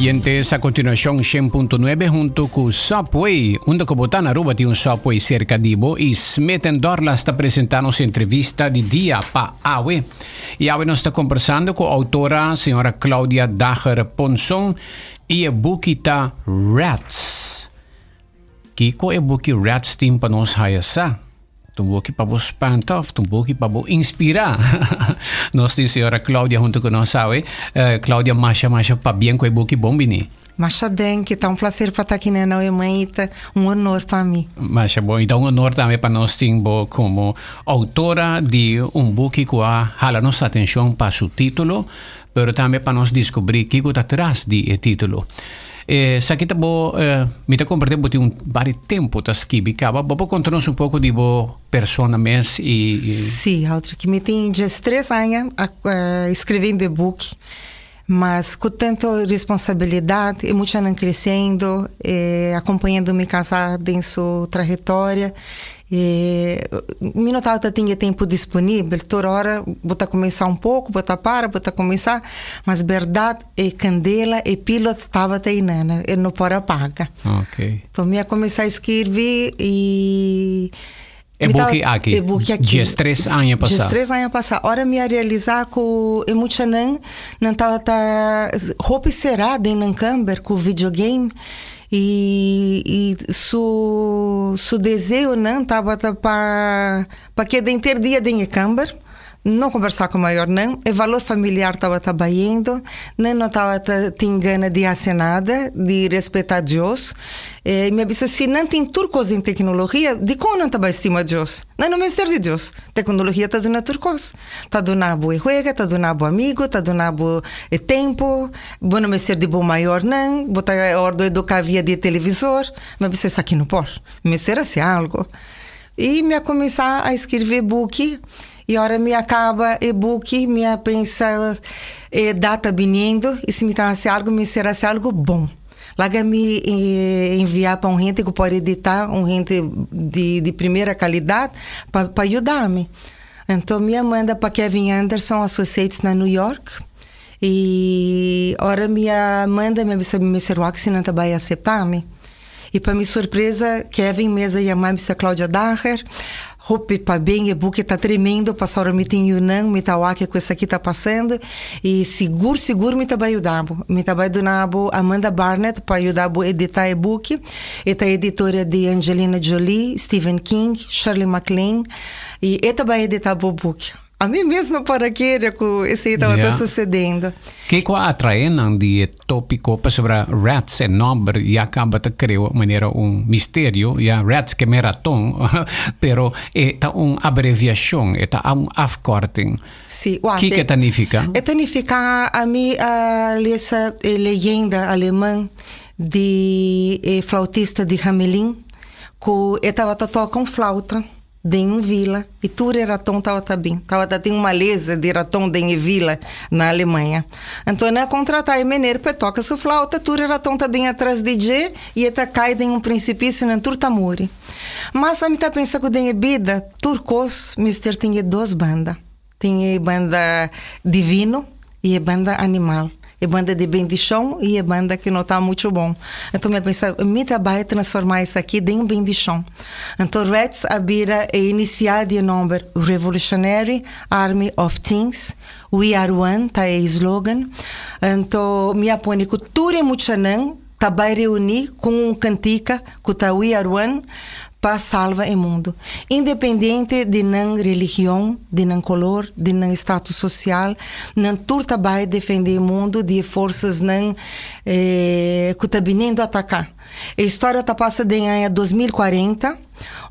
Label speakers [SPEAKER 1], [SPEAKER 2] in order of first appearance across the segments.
[SPEAKER 1] Oyentes, a continuacion 100.9 hunto cu Subway. Unda cu bo ta na Aruba tin un Subway cerca di bo y Smith Dorlas ta presenta nos entrevista di dia pa awe. Y awe nos ta conversando cu autora señora Claudia Dager Ponson y e buki ta Rats. Kiko e buki Rats tin pa nos haya sa? Ta un buki pa bo spanta of ta un buki pa bo inspira? Nos tin señora Claudia hunto cu nos awe. Claudia, masha masha pabien cu e buki. Bon bini.
[SPEAKER 2] Masha danki, ta un placer pa ta aki na Nawe Maita, un honor pa mi.
[SPEAKER 1] Masha bon, y ta un honor tambe pa nos tin bo como autora di un buki cu a hala nos atencion pa su titulo, pero tambe pa nos descubri kico ta tras di e titulo. Esaki ta bo, mi ta comprende bo tin un bari tempo ta skibi caba, bo por conta nos un poco di bo persona mes y.
[SPEAKER 2] Sí, Aldrich, mi tin 13 aña escribiendo e buki, mas cu tanto responsabilidad, e muchanan creciendo, acompañando mi casa den su trayectoria, E mi no tabata tin e tempu disponibel. Tur ora bo ta kuminsá un poko, bo ta para, bo ta kuminsá, mas bèrdat e kandela, e pilot tabata einan, e no por a paga. Enton mi a kuminsá skirbi i
[SPEAKER 1] E buki aki,
[SPEAKER 2] e buki aki,
[SPEAKER 1] 13 aña pasá.
[SPEAKER 2] 13 aña pasá. Ora mi a realisá ku e muchanan nan tabata hopi será den nan kamber ku videogame. I i su su deseonan tabata pa pa keda henter dia den e kamber, no kombersá ku mayornan, e valor familiar tabata bayendo, nan no tabata tin gana di hasi nada, di respetá Dios. E mi a bisa si nan tin tur kos den teknologia, dikon nan ta bai stima Dios? Nan no mester di Dios. Teknologia ta duna tur kos. Ta duna bo e huega, ta duna bo amigo, ta duna bo e tempu, bo no mester di bo mayornan, bo ta ordo educa via di e televisor. Mi a bisa esaki no por, mi mester haci algo. Y mi a cuminsa a escribi e buki y ora mi a caba e buki mi a pensa e edad ta biniendo y si mi ta haci algo mi mester haci algo bon. Laga mi envia pa un hende cu por edita, un hende di primera calidad pa yuda mi. Anto mi a manda pa Kevin Anderson Associates na New York y ora mi a manda mi a bisa mi mester wak si nan ta bai acepta mi. Y pa mi sorpresa Kevin mes a yama mi bisa Claudia Dager, hopi pabien e buki ta tremendo pasobra mi tin yunan mi ta wak ku esaki ta pasando y sigur sigur mi ta bai yuda bo. Mi ta bai duna bo Amanda Barnett pa yuda bo edita e buki. E ta editora di Angelina Jolie, Stephen King, Shirley MacLaine. I e ta bai editá bo buki. Ami mes no por a kere ku esei tabata susedendo.
[SPEAKER 1] Kiko a atraé nan di e tópiko? Pasobra rats, e nòmber ya kaba ta kreo manera un misterio, ya rats ke men raton, pero e ta un abreviashon, e ta un afkorting.
[SPEAKER 2] Sí, wak.
[SPEAKER 1] Kiko e ta nifiká?
[SPEAKER 2] E ta nifiká, ami a lesa e leyenda aleman di e flautista di Hamelin, ku e tabata toka un flauta. Den un vila i tur e raton tabata bin. Tabata tin un maleza di raton den e vila na Alemanha. Anto nan a kontratá e mener pa e toka su flauta, tur e raton ta bin atras di dje i e ta kai den un prinsipisio nan tur ta muri. Mas ami ta pensa ku den e bida tur kos mester tin e dos banda. Tin e banda divino i e banda animal. E banda di bendishon i e banda ku no ta muchu bon. Anto mi a pensa, mi ta bai transformá esaki den un bendishon. Anto Reds a bira e inisial di e nòmber Revolutionary Army of Teens. We are one ta e slogan. Anto mi a pone ku tur e muchanan ta bai reuní ku un kantika ku ta We are one pa salva e mundu. Independiente di nan religion, di nan kolor, di nan status sosial, nan tur ta bai defendé e mundu di e forsasnan ku ta biniendo ataká. E historia ta pasa den aña 2040,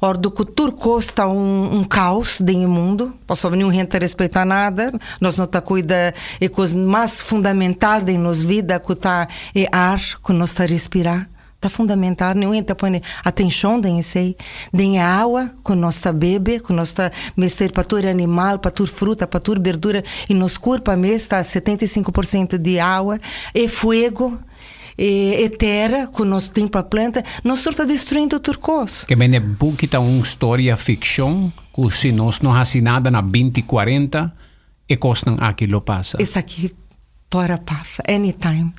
[SPEAKER 2] ordu ku tur kos ta un kaos den e mundu, pasobra niun hende ta respetá nada, nos no ta kuida e kos mas fundamental den nos vida ku ta e ar ku nos ta respirá. Ta fundamental, niun hende ta pone atenshon den esei, den e awa ku nos ta bebe, ku nos ta mester pa tur animal, pa tur fruta, pa tur berdura, i nos kurpa mes ta 75% di awa, e fuego, e tera ku nos tin pa planta, nos tur ta destruindo tur kos.
[SPEAKER 1] Ke mende buki ta un storia fikshon ku si nos no hasi nada na 2040 e kosnan aki lo pasa.
[SPEAKER 2] Esaki. Por a pasa, anytime.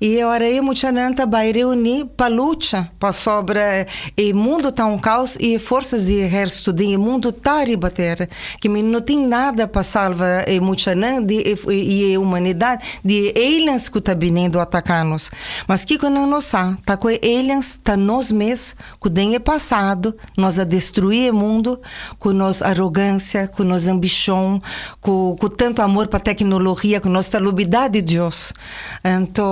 [SPEAKER 2] I e ora ei muchanan ta bai reuní pa lucha pasobra e mundu ta un kaos i e forsas di ehérsito den e mundu ta riba tera. Ke mi no tin nada pa salva e muchanan di e i e humanidat di e aliens ku ta biniendo ataká nos. Mas kiko nan no sa ta ku e aliens ta nos mes ku den e pasado nos a destruí e mundu ku nos arogansia, ku nos ambishon, ku ku tantu amor pa teknologia ku nos ta lubidá di Dios. Anto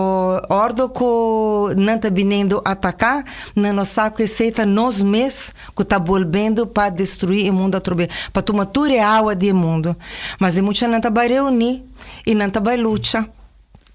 [SPEAKER 2] ordo ku nan ta biniendo ataká, nan no sa ku esei ta nos mes ku ta bolbendo pa destruí e mundu atrobe, pa tuma tur e awa di e mundu. Mas e muchanan ta bai reuní i nan ta bai lucha.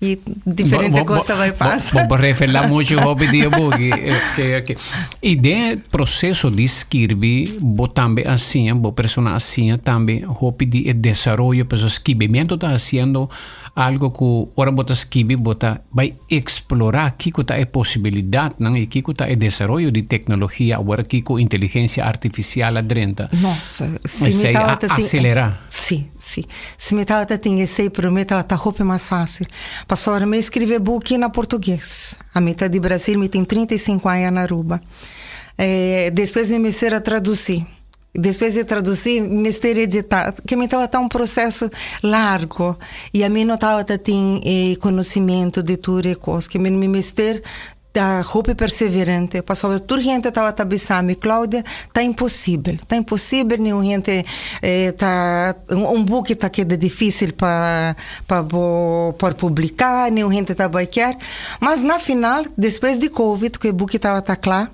[SPEAKER 2] I diferente cos ta bai pasa.
[SPEAKER 1] Bo por revelá mucho hopi di e buki. Okay, okay. I den e proceso di skirbi, bo tambe a siña, bo persona a siña tambe hopi di e desaroyo, pasobra skibimiento ta haciendo algo ku ora bo ta skibi bo ta bai eksplorá kiko ta e posibilidatnan i kiko ta e desaroyo di teknologia awor aki ku inteligensia artifisial a drenta.
[SPEAKER 2] Nossa, si mi
[SPEAKER 1] Esei a
[SPEAKER 2] tabata tin
[SPEAKER 1] aselerá.
[SPEAKER 2] Sí, sí. Si mi tabata tin esei promé tabata hopi mas fásil. Pasobra mi a skribi e buki na portugues. Ami ta di Brasil, mi tin 35 aña na Aruba. Despues mi mester a tradusí. Despues di tradusí mi mester editá. Ke mi tabata un proseso largo i ami no tabata tin e konosimentu di tur e kos. Ke mi mester Ta hopi perseverante, pasobra tur hende tabata bisa mi, Claudia, ta imposibel, ta imposibel niun hende ta, un buki ta keda dificil pa pa bo por publica, niun hende ta bai kier. Mas na final, despues di covid, ku e buki tabata kla,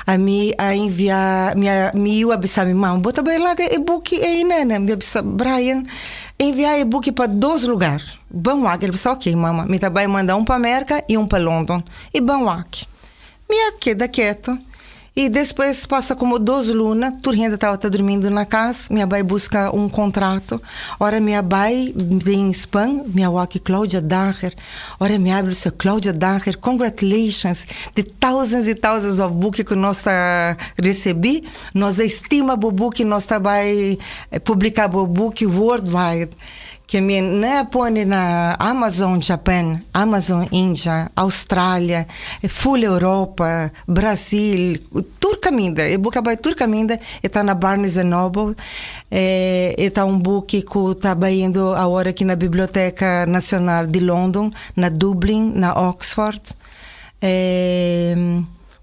[SPEAKER 2] ami a envia, mi a mi yu a bisa mi, Mama, bo ta bai laga e buki ei nene? Mi a bisa, Brian, envia e buki pa dos lugar. Ban wak. El bisa, Ok, mama, mi ta bai manda un pa Merka i un pa London. I ban wak. Mi a keda ketu. I despues pasa komo dos luna, tur hende tabata durmiendo na kas, mi a bai buska un kontrato. Ora mi a bai den spam, mi a wak Claudia Dager. Ora mi abri, el bisa, Claudia Dager, congratulations! Di thousands i thousands of buki ku nos ta risibí, nos a estima bo buki, nos ta bai publiká bo buki worldwide. Ke mi no a pone na Amazon Japan, Amazon India, Australia, full Europa, Brasil, tur kaminda. E buki a bai tur kaminda, e ta na Barnes and Noble. E ta un buki ku ta bayendo awor aki na Biblioteka Nacional di London, na Dublin, na Oxford.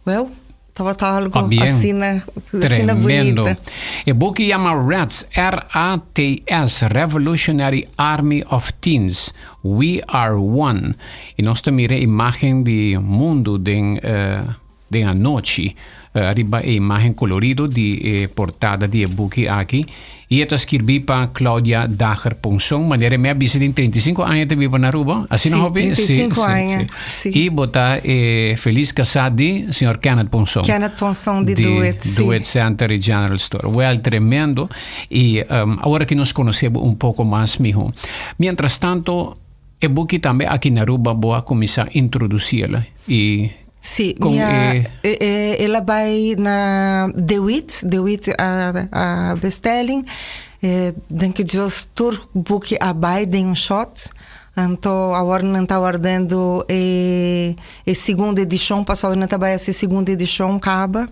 [SPEAKER 2] Well. Tabata algo
[SPEAKER 1] Pabien.
[SPEAKER 2] asina, asina
[SPEAKER 1] Tremendo.
[SPEAKER 2] bunita.
[SPEAKER 1] E buki yama RATS, R-A-T-S, Revolutionary Army of Teens. We are one. I nos ta mira e imagen di mundu den, eh, den anochi. Eh, ariba e imagen kolorido di e portada di e buki aki. I e ta skirbí pa Claudia Dager Ponson. Manera mi a bisa tin 35 aña ta biba na Aruba. Asina
[SPEAKER 2] Sí,
[SPEAKER 1] hopi?
[SPEAKER 2] 35 aña, sí.
[SPEAKER 1] I bo ta e felis kasá di señor Kenneth Ponson.
[SPEAKER 2] Kenneth Ponson di Duet, sí.
[SPEAKER 1] Duet Center i General Store. Wel, tremendo. I um, awor aki nos konosé bo un poko mas mihó. Mientras tanto, e buki tambe aki na Aruba bo a kuminsá introdusiel. I
[SPEAKER 2] Sí,
[SPEAKER 1] Con
[SPEAKER 2] mi a,
[SPEAKER 1] e-
[SPEAKER 2] e, e, el a bai na De Wit, De Wit a, a bestelling. E, danki Dios tur buki a bai den un shot. Anto awor nan ta wardando e, e segunda edishon, pasobra nan ta bai hasi segunda edishon kaba.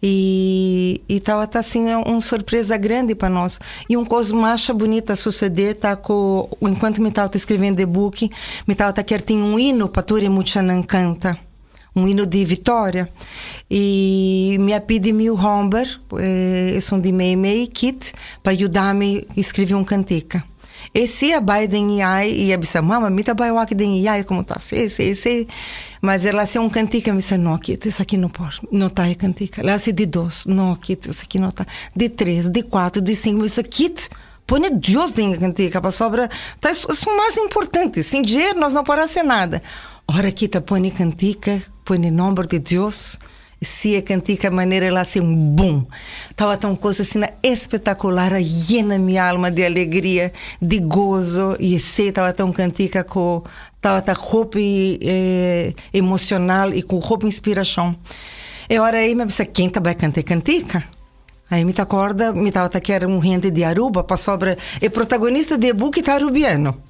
[SPEAKER 2] I, i tabata asina un sorpresa grandi pa nos. I un kos masha bunita a susedé ta ku enkuanto mi tabata skribiendo e buki, mi tabata kier tin un hino pa tur e muchanan kanta, un hino di vitoria. I mi a pidi mi hòmber, esun di Meimei, Kit, pa yuda mi skribi un kantika. E si a bai den iai i a bisa, Mama, mi ta bai wak den iai como ta así, así, así. Mas el hasi un cantica, mi bisa, no, Kit, esaki no por, no ta e cantica. El hasi di dos, no, Kit, esaki no ta. Di tres, di cuatro, di cinco, mi bisa, Kit, pone Dios den e cantica, pasobra ta esun mas importante, sin dje nos no por hasi nada. Ora Kit a pone cantica, pone nomber di Dios, Si e cantica manera el haci un boom. Tabata un cosa asina espectacular a yena mi alma di alegria, di gozo y esey tabata un cantica cu tabata hopi emocional y cu hopi inspiracion. E ora ey mi a bisa ken ta bay canta e cantica? Ay mi ta corda mi tabata kier un hende di Aruba pasobra e protagonista di e buki ta Arubiano.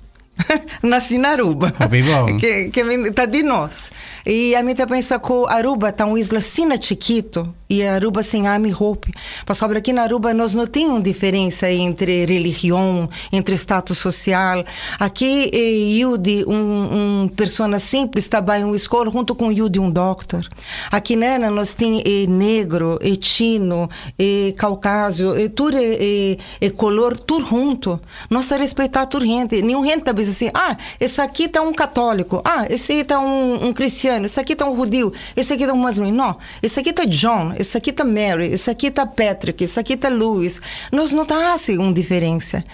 [SPEAKER 2] Naci na Aruba.
[SPEAKER 1] Hopi bon.
[SPEAKER 2] Ke, ke mi, ta di nos. I ami ta pensa ku Aruba ta un isla asina chikito i Aruba sin ami hopi. Pasobra aki na Aruba nos no tin un diferensia entre religion, entre status sosial. Aki e yu di un un persona simples ta bai un skol huntu ku un yu di un dòkter. Aki nena nos tin e negro, e chino, e kaukasio, e tur e e e kolor tur huntu. Nos ta respetá tur hende. Niun hende ta bisa asin, Ah, esaki ta un katóliko. Ah, esei ta un un kristiano. Esaki ta un hudiu. Esaki ta un muslim. No. Esaki ta John. Esaki ta Mary. Esaki ta Patrick. Esaki ta Louis. Nos no ta hasi un diferensia.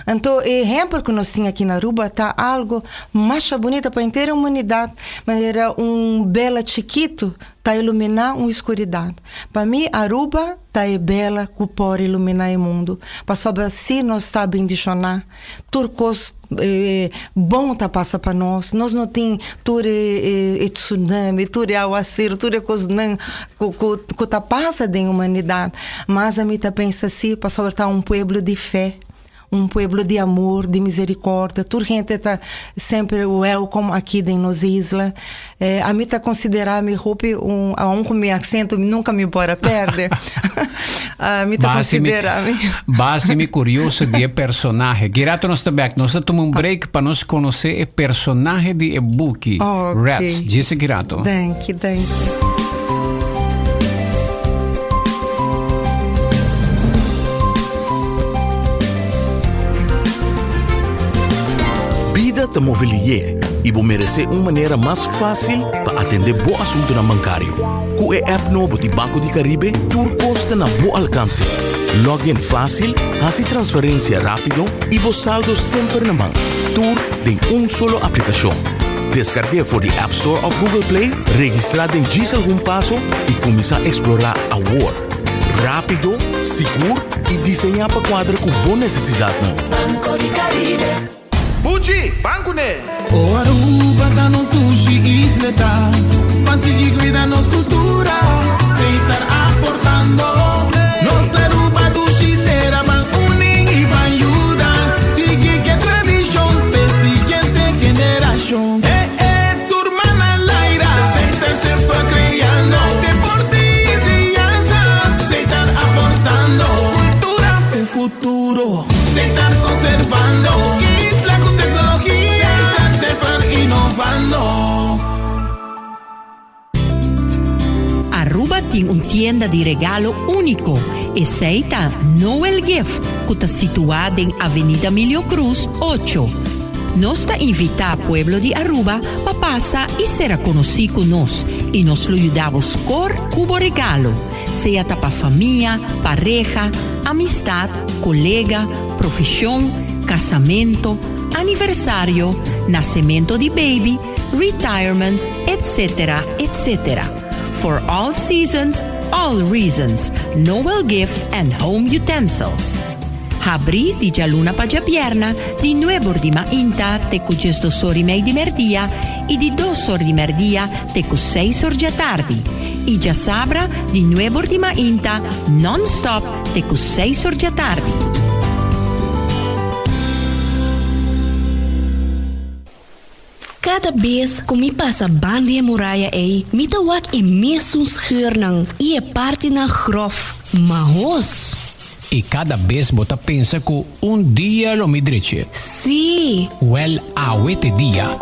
[SPEAKER 2] Anto e ehempel ku nos tin aki na Aruba ta algu masha bunita pa henter e humanidat, manera un bela chikitu ta iluminá un iskuridat. Pa mi Aruba ta e bela ku por iluminá e mundu, pasobra si nos ta bendishoná, tur kos bon ta pasa pa nos. Nos no tin tur e tsunami, tur e awaseru, tur e kosnan ku ta pasa den humanidat. Mas ami ta pensa si, pasobra ta un pueblo di fe. Un pueblo di amor, di misericordia, tur hende ta semper welcome aki den nos isla. Ami ta considera mi hopi un, aun cu mi acento nunca mi por a perde, mi ta considera mi.
[SPEAKER 1] Basi mi curioso di e personahe. Ki rato nos ta bek? Nos ta tuma un break pa nos conoce e personahe di e buki, Rats. Djis aki rato.
[SPEAKER 2] Danki, danki.
[SPEAKER 3] Bida ta move lié i bo meresé un manera mas fásil pa atendé bo asuntunan bankario. Ku e app nobo di Banco di Caribe, tur kos ta na bo alkanse. Login fásil, hasi transferensia rápido i bo saldo semper na man. Tur den un solo aplikashon. Deskarg'é for di App Store òf Google Play, registrá den djis algun paso i kuminsá eksplorá awor. Rápido, sigur i diseñá pa kuadra ku bo nesesidatnan.
[SPEAKER 4] Banco di Caribe.
[SPEAKER 5] Buchi, ban kuné!
[SPEAKER 6] O Aruba ta nos dushi isleta, Ban sigui cuida nos cultura, Seitar aportando. Nos Aruba dushi tera, Ban uni y ban yuda, Sigui ke tradicion p'e siguiente generacion. Eh eh, tur man al aire, Seitar semper creando, Deporte y enseñanza, Seitar aportando. Cultura p'e futuro. Seitar conservando, Isla cu tecnologia, Seitar semper innovando.
[SPEAKER 7] Aruba tin un tienda di regalo úniko, esei ta Noel Gift ku ta situá den Avenida Milio Cruz ocho. Nos ta invitá pueblo di Aruba pa pasa i sera konosí ku nos i nos lo yuda bo skor ku bo regalo, sea ta pa famia, pareha, amistad, kolega, profeshon, kasamento, aniversario, nasemento di baby, retirement, etc. Etc. For all seasons, all reasons, Noel Gift and Home Utensils. Habrí di djaluna pa djabierna di nuebor di mainta te ku djesdos or i mei di merdia i di dos or di merdia te ku seis or djatardi i djasabra di nuebor di mainta non-stop te ku seis or djatardi.
[SPEAKER 8] Kada bes ku mi pasa ban di e muraya ei, mi ta wak e mesun scheurnan i e partinan grof, mahos.
[SPEAKER 1] I kada bes bo ta pensa ku un dia lo mi dreche.
[SPEAKER 8] Sí!
[SPEAKER 1] Wèl, awe t'e dia.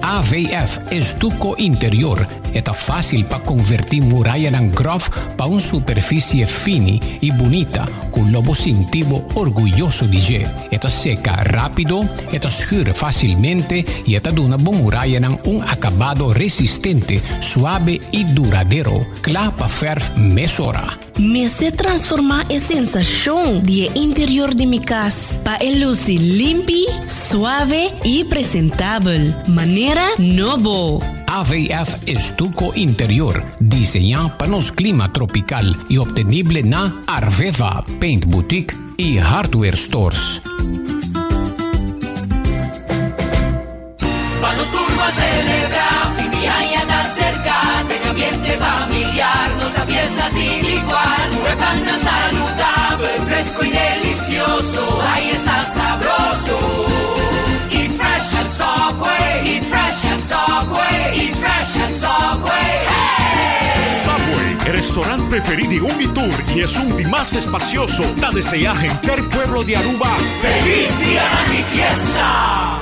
[SPEAKER 1] AVF Estuco Interior E ta fácil pa convertí murayanan grof pa un superficie fini i bunita cu lo bo sinti bo orguyoso di dje. E ta seca rápido, e ta schuur fácilmente i e ta duna bo murayanan un acabado resistente, suave i duradero, cla pa ferf mesora.
[SPEAKER 8] Mester transformá e sensashon di e interior di mi kas pa e lusi limpi, suave i presentabel, manera nobo.
[SPEAKER 1] AVF Estuco Interior, diseñá pa nos klima tropikal i optenible na Arveva Paint Boutique i Hardware Stores.
[SPEAKER 4] Pa nos tur ban celebra, fin di aña ta cerca, den ambiente familiar nos da fiesta sin igual. Cu e pannan saludabel, fresco y delicioso, ay esta sabroso.
[SPEAKER 9] preferi di un y tur y esun di mas espacioso ta desea henter pueblo di Aruba
[SPEAKER 4] Feliz Dia di Fiesta!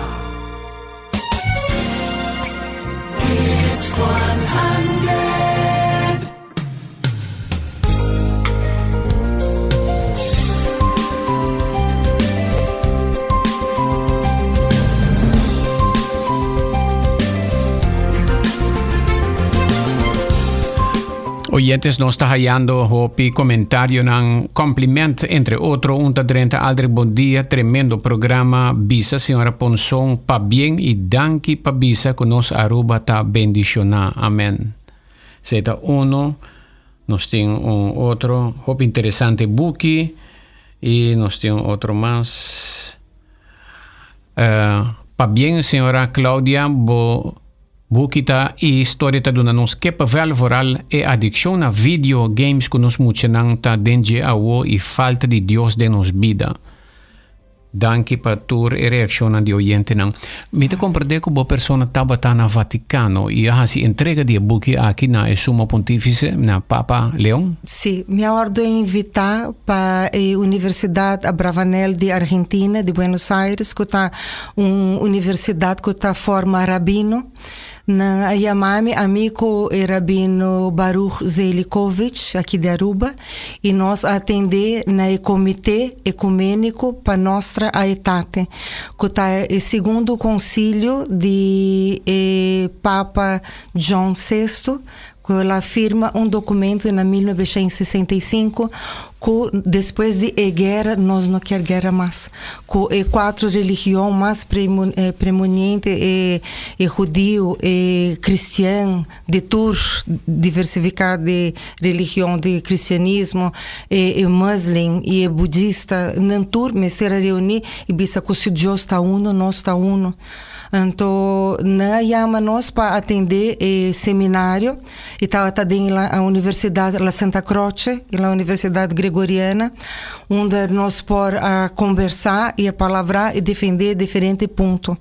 [SPEAKER 1] Oyentes nos ta hayando hopi comentarionan compliment entre otro un ta drenta Aldrich bon dia tremendo programa bisa señora Ponson pabien y danki pa bisa cu nos Aruba ta bendiciona amen. Esei ta uno. Nos tin un otro hopi interesante buki y nos tin un otro mas. Uh, pabien señora Claudia, bo buki ta y historia ta duna nos kippenvel, vooral e adiccion na video games cu nos muchanan ta den dje awo y falta di Dios den nos bida. Danki pa tur e reakshonnan di oyentenan. Mi ta komprendé ku bo persona tabata na Vatikano i a hasi entrega di e buki aki na e Sumo Pontífise, na Papa Leon?
[SPEAKER 2] Sí, mi a wòrdu invitá pa e Universidat Abravanel di Argentina, di Buenos Aires, ku ta un universidat ku ta forma rabino. Nan a yama mi, ami ku e rabino Baruch Zeilikovich aki di Aruba, i nos a atendé na e Komité Ekuméniko pa Nostra Aetate, ku ta e segundo konsilio di e Papa John Sexto, ku el a firma un dokumento na 1965 ku despues di e guera nos no kier guera mas, ku e kuatro religion mas preeminente, e e hudiu, e kristian, di tur diversifiká di religion di kristianismo, e e muslim i e budista, nan tur mester a reuní i bisa ku si Dios ta uno, nos ta uno. Anto nan a yama nos pa atendé e seminario i tabata den la Universidad La Santa Croce, la Universidad Gregoriana, unda nos por a kombersá i a palabrá i defendé diferente punto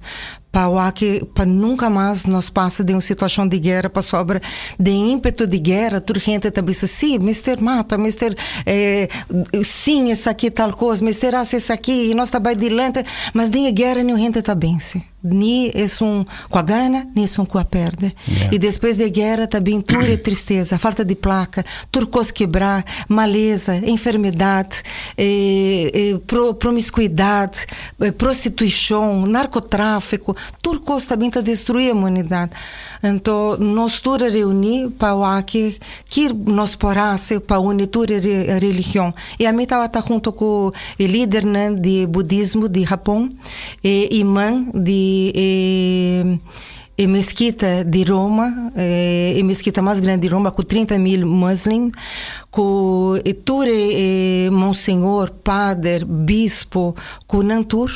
[SPEAKER 2] pa wak pa nunka mas nos pasa den un situashon di guera pasobra den ímpetu di guera tur hende ta bisa sí mester mata, mester sin esaki tal kos, mester hasi esaki i nos ta bai dilanti. Mas den e guera niun hende ta bense, ni esun ku a gana, ni esun ku a perde. I despues di e guera ta bin tur e tristesa, falta di plaka, tur kos kebrá, malesa, enfermedat, promiskuidat, prostituishon, narkotráfiko, tur kos ta bin ta destruí e humanidat. Anto nos tur a reuní pa wak ki nos por hasi pa uni tur e religion. I ami tabata hunto ku e lidernan di budismo di Hapon, e iman di e e meskita di Roma, e meskita mas grandi di Roma ku 30 mil muslim, ku tur e monseñor, pader, bispo, ku nan tur.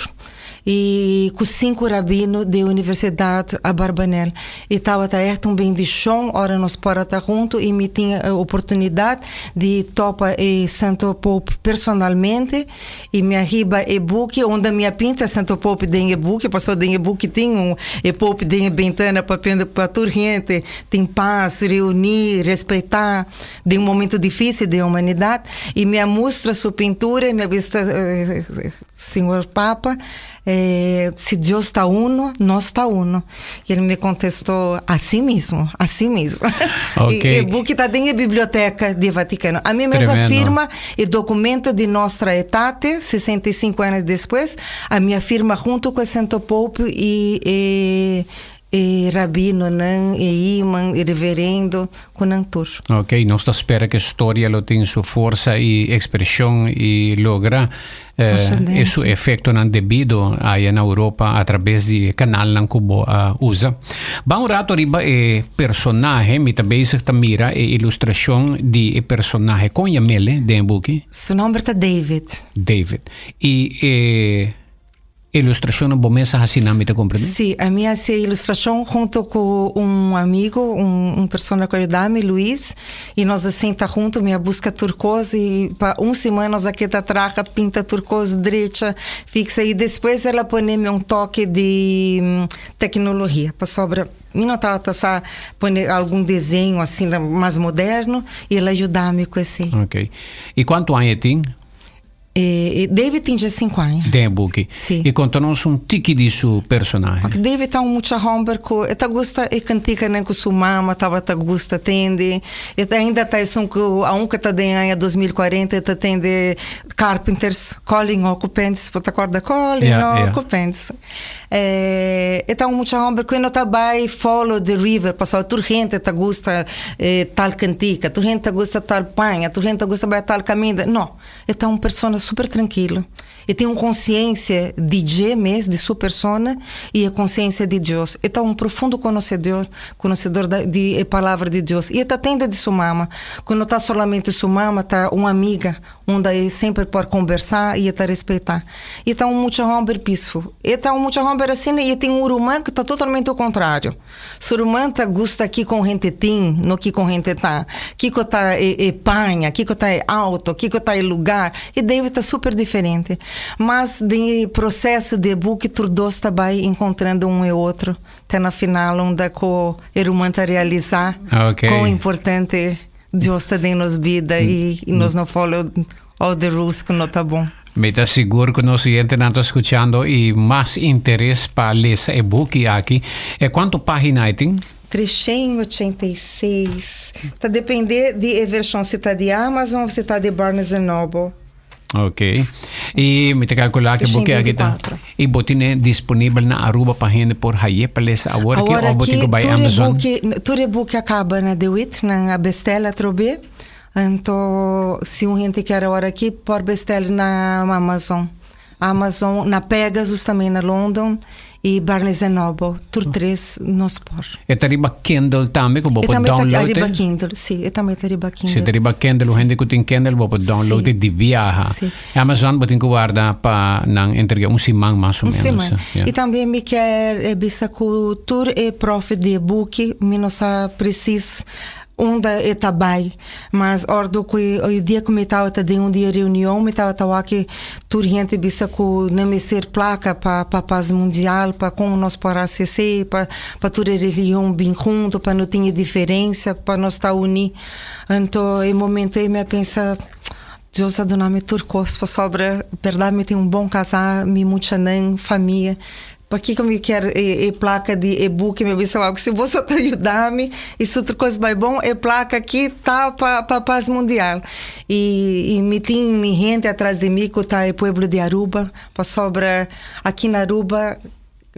[SPEAKER 2] i ku sinku rabino di Universidat Abarbanel. E tabata ègt un bendishon ora nos por a ta huntu i mi tin e oportunidat di topa e Santo Pope personalmente i mi a hiba e buki unda mi a pinta Santo Pope den e buki pasobra den e buki tin un e Pope den e bentana papiando pa tur hende tin pas, reuní, respetá den un momento difísil den humanidat i mi a mustra su pintura i mi a bisa Señor Papa, eh, si Dios ta uno, nos ta uno. Y él me contestó, así mismo, así mismo.
[SPEAKER 1] Ok.
[SPEAKER 2] Y e buki ta den e biblioteca di Vaticano. Ami mes
[SPEAKER 1] Tremendo.
[SPEAKER 2] a firma e documento di Nostra Aetate, 65 años despues, ami a firma hunto cu e Santo Pope y e E rabinonan, e iman, e reverendo, ku nan tur.
[SPEAKER 1] Ok, nos ta spera ku e storia lo tin su forsa i ekspreshon i logra e su efektonan debido aya na Europa atrabes di e kanalnan ku bo a usa. Ban un rato riba e personahe, mi ta bezig ta mira e ilustrashon di e personahe. Kon yam'el den e buki?
[SPEAKER 2] Su nomber ta David.
[SPEAKER 1] David. I e. Ilustrashonnan bo mes a hasi nan mi ta komprendé?
[SPEAKER 2] Sí, ami a hasi e ilustrashon hunto ku un amigo, un un persona ku a yuda mi, Luis, i nos a sinta hunto, mi a buska tur kos i pa un siman nos a keda traha, pinta tur kos, drecha, fiksa i despues el a pone mi un toke di teknologia pasobra. Mi no tabata sa pone algun desenho asina mas moderno y el a yuda mi cu esey.
[SPEAKER 1] Ok. Y cuanto aña e tin?
[SPEAKER 2] E David tin diescinco aña.
[SPEAKER 1] Den e buki.
[SPEAKER 2] Si.
[SPEAKER 1] Y conta nos un tiki di su personahe.
[SPEAKER 2] Ok, David ta un mucha homber cu e ta gusta e canticanan cu su mama tabata gusta tende. E ta ainda ta esun cu aunke ta den aña 2040 e ta tende Carpenters, Calling Occupants, bo ta corda Calling
[SPEAKER 1] Ja, ja.
[SPEAKER 2] Occupants. E ta un mucha homber cu e no ta bay follow the river pasobra tur hende ta gusta tal cantica, tur hende ta gusta tal paña, tur hende ta gusta bay tal caminda. No. E ta un persona super trankilo. E tin un konsiensia di dje mes, di su persona, i e konsiensia di Dios. E ta un profundo konosedor, konosedor di e Palabra di Dios. I e ta tende di su mama, ku no ta solamente su mama, ta un amiga, unda e semper por kombersá i e ta respetá. E ta un mucha hòmber peaceful. E ta un mucha hòmber asina i e tin un ruman ku ta totalmente o kontrario. Su ruman ta gusta kiko un hende tin, no kiko un hende ta. Kiko ta e e paña, kiko ta e auto, kiko ta e lugar. E David ta super diferente. Mas den e proceso di e buki tur dos ta bai encontrando un e otro te na final unda cu e ruman ta realisa
[SPEAKER 1] Ok.
[SPEAKER 2] con importante Dios ta den nos bida y nos no follow all the rules cu no ta bon.
[SPEAKER 1] Mi ta sigur cu nos oyentenan ta scuchando y mas interes pa lesa e buki aki. E cuanto pagina e tin?
[SPEAKER 2] 386. Ta depende di e version, si ta di Amazon of si ta di Barnes and Noble.
[SPEAKER 1] Ok. Y mi ta calcula cu e buki aki ta...
[SPEAKER 2] 324.
[SPEAKER 1] Y bo tine disponibel na Aruba pa hende por haye pa lesa awor aki
[SPEAKER 2] Awor
[SPEAKER 1] of bo tin
[SPEAKER 2] aki
[SPEAKER 1] cu bay
[SPEAKER 2] tur e
[SPEAKER 1] Amazon?
[SPEAKER 2] buki, tur e buki a caba na De Wit, nan a bestela atrobe. Anto si un hende kier awor aki por bestel na Amazon. Amazon, na Pegasus tambe na London y Barnes and Noble. Tur tres nos por.
[SPEAKER 1] E ta riba Kindle tambe ku bo
[SPEAKER 2] E
[SPEAKER 1] por
[SPEAKER 2] tambe ta
[SPEAKER 1] download
[SPEAKER 2] riba
[SPEAKER 1] e?
[SPEAKER 2] Kindle, si, e tambe ta riba
[SPEAKER 1] Si ta
[SPEAKER 2] Kindle.
[SPEAKER 1] riba Kindle, un
[SPEAKER 2] Si.
[SPEAKER 1] hende ku tin Kindle bo por download
[SPEAKER 2] Si.
[SPEAKER 1] e di biaha.
[SPEAKER 2] Si.
[SPEAKER 1] Amazon bo tin ku warda pa nan entrega un siman mas o
[SPEAKER 2] Un
[SPEAKER 1] menos.
[SPEAKER 2] siman.
[SPEAKER 1] Ya.
[SPEAKER 2] Y tambe mi kier bisa ku tur e profit di e buki mi no sa precies Unda e ta bai. Mas ordo ku e dia ku mi tabata den un dia reunion mi tabata wak tur hende bisa ku nan mester plaka pa pa pas mundial pa kon nos por hasi esei pa pa tur e religion bin hunto pa no tin e diferensia pa nos ta uni. Anto e momento ei mi a pensa Dios a duna mi tur kos pasobra berdad mi tin un bon kasa mi muchanan famia Pakiko mi kier e placa di e buki? Mi a bisa wou, si boso ta yuda mi y si otro cos bai bon, e placa aki ta pa pa paz mundial. Y y mi tin mi hende atras di mi cu ta e pueblo di Aruba, pasobra aki na Aruba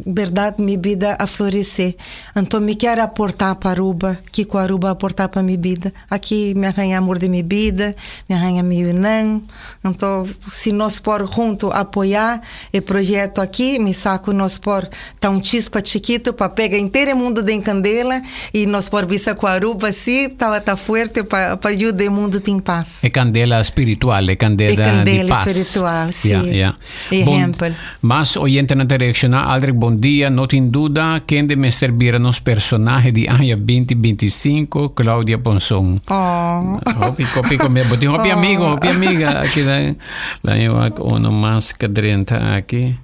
[SPEAKER 2] berdad mi bida a florece. Anto mi kier aporta pa Aruba kico Aruba a aporta pa mi bida. Aki mi a haña amor di mi bida, mi a haña mi yunan. Anto, si nos por hunto apoyá e proyekto aki, mi sa ku nos por ta un chispa chikitu pa pega henter e mundu den kandela i nos por bisa ku Aruba sí tabata fuerte pa pa yuda e mundu tin pas.
[SPEAKER 1] E kandela spiritual, e kandela
[SPEAKER 2] E
[SPEAKER 1] di
[SPEAKER 2] kandela
[SPEAKER 1] pas.
[SPEAKER 2] spiritual, sí.
[SPEAKER 1] Ya, ya.
[SPEAKER 2] Ehempel.
[SPEAKER 1] Bon, mas oyentenan ta reakshoná, Aldrich, bon dia, no tin duda kende mester bira nos personahe di aña binti 25, Claudia Ponson.
[SPEAKER 2] Oh.
[SPEAKER 1] Hopi, hopi, hopi, bo tin hopi amigo, hopi amiga. Aki la, la yo wak uno mas ka drenta aki.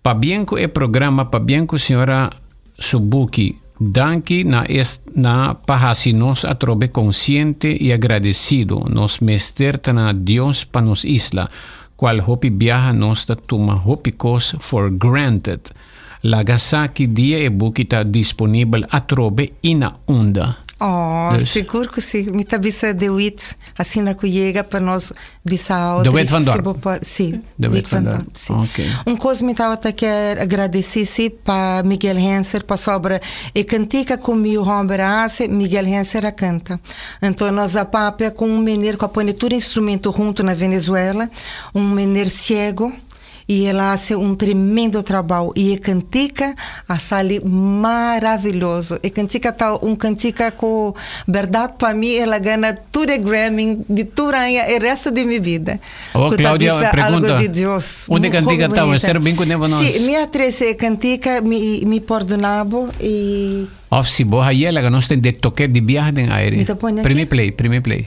[SPEAKER 1] Pabien ku e programa, pabien ku señora su buki. Danki na es na pa hasi nos atrobe konsiente i agradesido. Nos mester ta na Dios pa nos isla, kual hopi biaha nos ta tuma hopi kos for granted. Laga sa ki dia e buki ta disponibel atrobe i na unda.
[SPEAKER 2] Oh,
[SPEAKER 1] Dus.
[SPEAKER 2] sigur ku si. Mi ta bisa De Wit asina ku yega pa nos bisa
[SPEAKER 1] De
[SPEAKER 2] Audrey
[SPEAKER 1] Wit van
[SPEAKER 2] si
[SPEAKER 1] Dorp.
[SPEAKER 2] bo por, si,
[SPEAKER 1] De Wit
[SPEAKER 2] Wit
[SPEAKER 1] van
[SPEAKER 2] van
[SPEAKER 1] Dorp.
[SPEAKER 2] Dorp, si.
[SPEAKER 1] Ok.
[SPEAKER 2] Un kos mi tabata kier agradesí si pa Miguel Henser pasobra e kantika ku mi yu hòmber a hasi, Miguel Henser a kanta. Anto nos a papia ku un mener ku a pone tur instrumento huntu na Venezuela, un mener siego, I el a hasi un tremendo trabou i e kantika a sali maravilhoso. E kantika ta un kantika ku bèrdat pa mi el a gana tur e Grammy di tur aña e resto di mi bida.
[SPEAKER 1] Awor
[SPEAKER 2] Ku ta
[SPEAKER 1] Claudia
[SPEAKER 2] bisa algo
[SPEAKER 1] pregunta,
[SPEAKER 2] di Dios.
[SPEAKER 1] Unda e kantika
[SPEAKER 2] Hopi
[SPEAKER 1] ta?
[SPEAKER 2] bunita.
[SPEAKER 1] Mester bin kuné pa nos.
[SPEAKER 2] Si, mi a trese e kantika, mi mi pordona bo i.
[SPEAKER 1] Of si bo haye laga nos tende toke di biaha den aire.
[SPEAKER 2] Mi ta pone aki.
[SPEAKER 1] Primi play, primi play.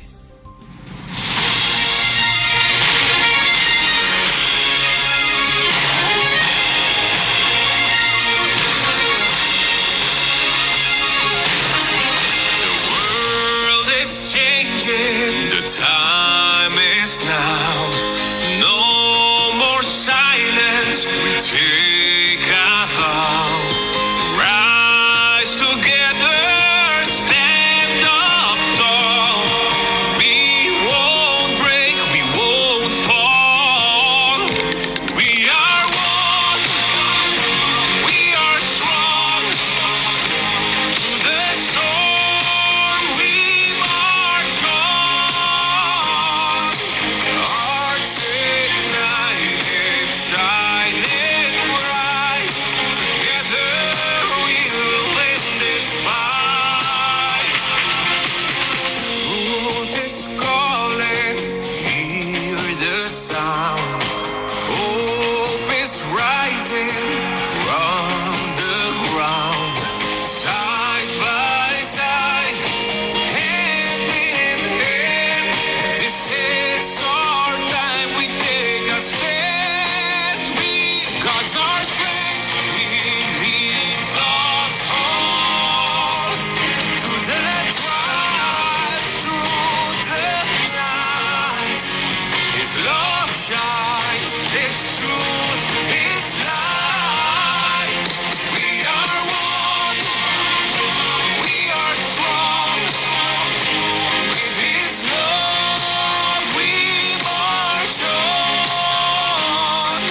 [SPEAKER 6] His truth is life. We are one. We are strong. With His love we march on.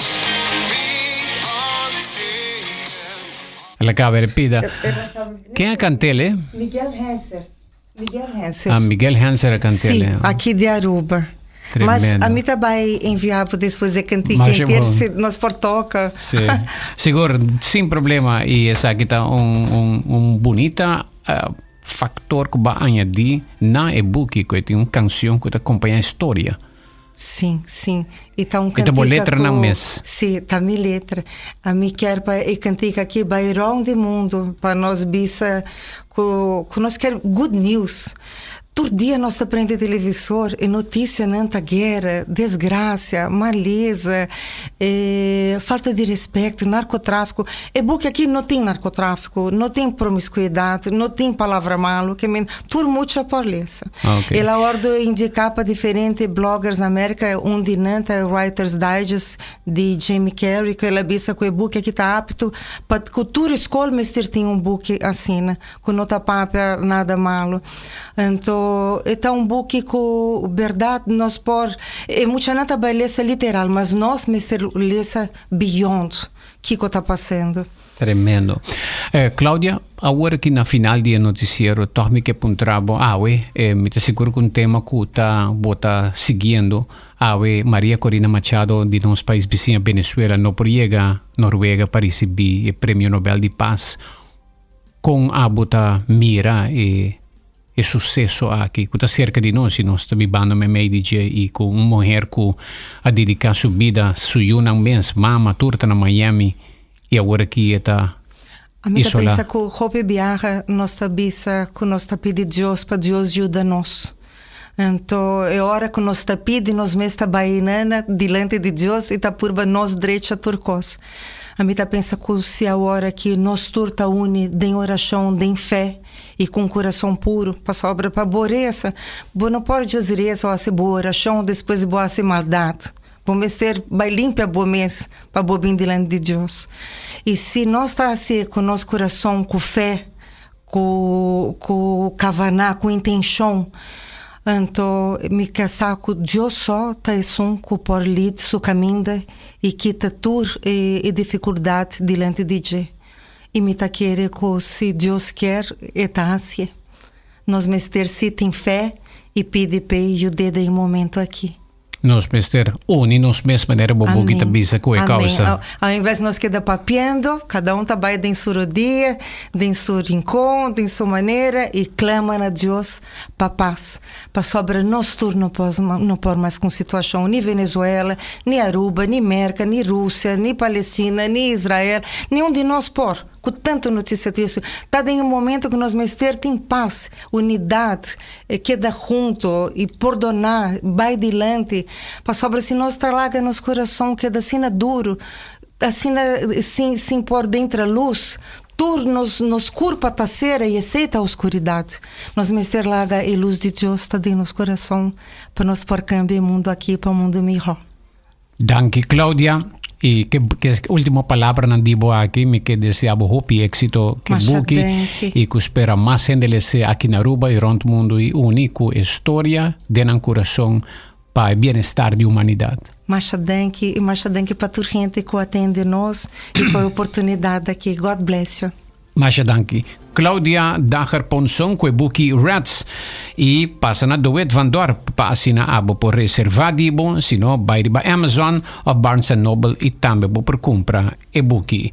[SPEAKER 6] Faith unshaken.
[SPEAKER 1] El a caba e pida. Ken a cant'el?
[SPEAKER 2] Miguel Hanser. Miguel Hanser.
[SPEAKER 1] Ah, Miguel Hanser a cant'el.
[SPEAKER 2] Si, aki di Aruba. Mas
[SPEAKER 1] Tremendo.
[SPEAKER 2] ami ta bay envia bo despues e cantica
[SPEAKER 1] Masha
[SPEAKER 2] entero
[SPEAKER 1] bon.
[SPEAKER 2] si nos por toca.
[SPEAKER 1] Si. Sigur, sin problema. Y esaki ta un, un, un bunita eh, factor cu ba añadi na e buki, cu e tin un cancion cu ta acompaña e storia.
[SPEAKER 2] Si, si. E ta un
[SPEAKER 1] E ta bo
[SPEAKER 2] cantica
[SPEAKER 1] letranan
[SPEAKER 2] cu
[SPEAKER 1] mes.
[SPEAKER 2] Si, ta mi letra. Ami kier pa e cantica aki bay rond di mundo pa nos bisa cu cu nos kier good news. Tur dia nos ta prende televisor e noticianan ta guera, desgracia, maleza, e falta di respecto, narcotrafico. E buki aki no tin narcotrafico, no tin promiscuidad, no tin palabra malo, ke men tur mucha por lesa.
[SPEAKER 1] Ok.
[SPEAKER 2] El a wordo indica pa diferente bloggers na Merca, un di nan ta e Writer's Digest di Jamie Carey, cu el a bisa cu e buki aki ta apto pa cu tur scol mester tin un buki asina, cu no ta papia nada malo. Anto e ta un buki cu berdad nos por, e muchanan ta bay lesa literal, mas nos mester lesa beyond kico ta pasando.
[SPEAKER 1] Tremendo. Eh, Claudia, awor aki na final di e noticiero, toch mi ke puntra bo awe, eh, mi ta sigur ku un tema ku ta bo ta siguiendo awe, Maria Corina Machado di nos pais bisiña Venezuela no por yega Noruega pa risibi e Premio Nobel di Paz. Kon abo ta mira e e suceso aki cu ta cerca di nos y nos ta bibando memey di dje y cu un muher cu a dedica su bida, su yunan mes, mama, tur ta na Miami y awor aki e ta
[SPEAKER 2] Ami ta
[SPEAKER 1] isola.
[SPEAKER 2] pensa cu hopi biaha nos ta bisa cu nos ta pidi Dios pa Dios yuda nos. Anto e ora cu nos ta pidi nos mes ta bay nana dilanti di Dios y ta purba nos drecha tur cos. Ami ta pensa cu si awor aki nos tur ta uni den oracion, den fe, i ku un kurason puru, pasobra pa bo resa, bo no por djis resa o hasi bo orashon despues di bo hasi maldat. Bo mester bai limpia bo mes pa bo bin dilanti di Dios. I si nos ta hasié ku nos kurason, ku fe, ku ku kavaná, ku intenshon, anto mi ke sa ku Dios so ta esun ku por lid su kaminda i kita tur e difikuldat dilanti di dje. I mi ta kere ku si Dios kier, e ta hasie. Nos mester si tin fe i pidi p'e yud'é den e momento aki.
[SPEAKER 1] Nos mester uni nos mes manera bo buki ta bisa ku e kousa.
[SPEAKER 2] Amen. Ao inves nos keda papiando, kada un ta bai den su rodia, den su rincon, den su manera i clama na Dios pa pas. Pasobra nos tur no por no por mas ku un situashon, ni Venezuela, ni Aruba, ni Merka, ni Rusia, ni Palestina, ni Israel, niun di nos por, ku tantu notisia tristu. Ta den e momento ku nos mester tin pas, unidat, keda huntu i pordoná, bai dilanti. Pasobra si nos ta laga nos kurason keda asina duru, asina sin sin por dentra lus, Tur nos nos kurpa ta sera i esei ta oskuridat. Nos mester laga e lus di Dios ta den nos kurason pa nos por kambia e mundu aki pa un mundu mihó.
[SPEAKER 1] Danki Claudia y ke ke ultimo palabranan di bo aki mi ke desea bo hopi exito ke
[SPEAKER 2] Masha
[SPEAKER 1] buki
[SPEAKER 2] danki.
[SPEAKER 1] y ku spera mas hende lese aki na Aruba y rond mundo y uni ku e storia den nan kurason pa e bienestar di humanidad.
[SPEAKER 2] Masha danki y masha danki pa tur hende cu a tende nos y pa e oportunidad aki. God bless you.
[SPEAKER 1] Masha danki. Claudia Dager Ponson cu e buki Rats y pasa na Doet van Dorp pa asina abo por reserva di bo, si no bay riba Amazon of Barnes and Noble y tambe bo por cumpra e buki.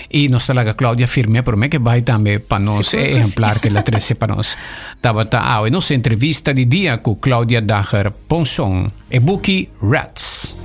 [SPEAKER 1] Y nos ta laga Claudia firm'é promé ke bai tambe pa nos e ehemplar ke el a trese pa nos. Tabata awe nos entrevista di dia ku Claudia Dager Ponson, e buki Rats.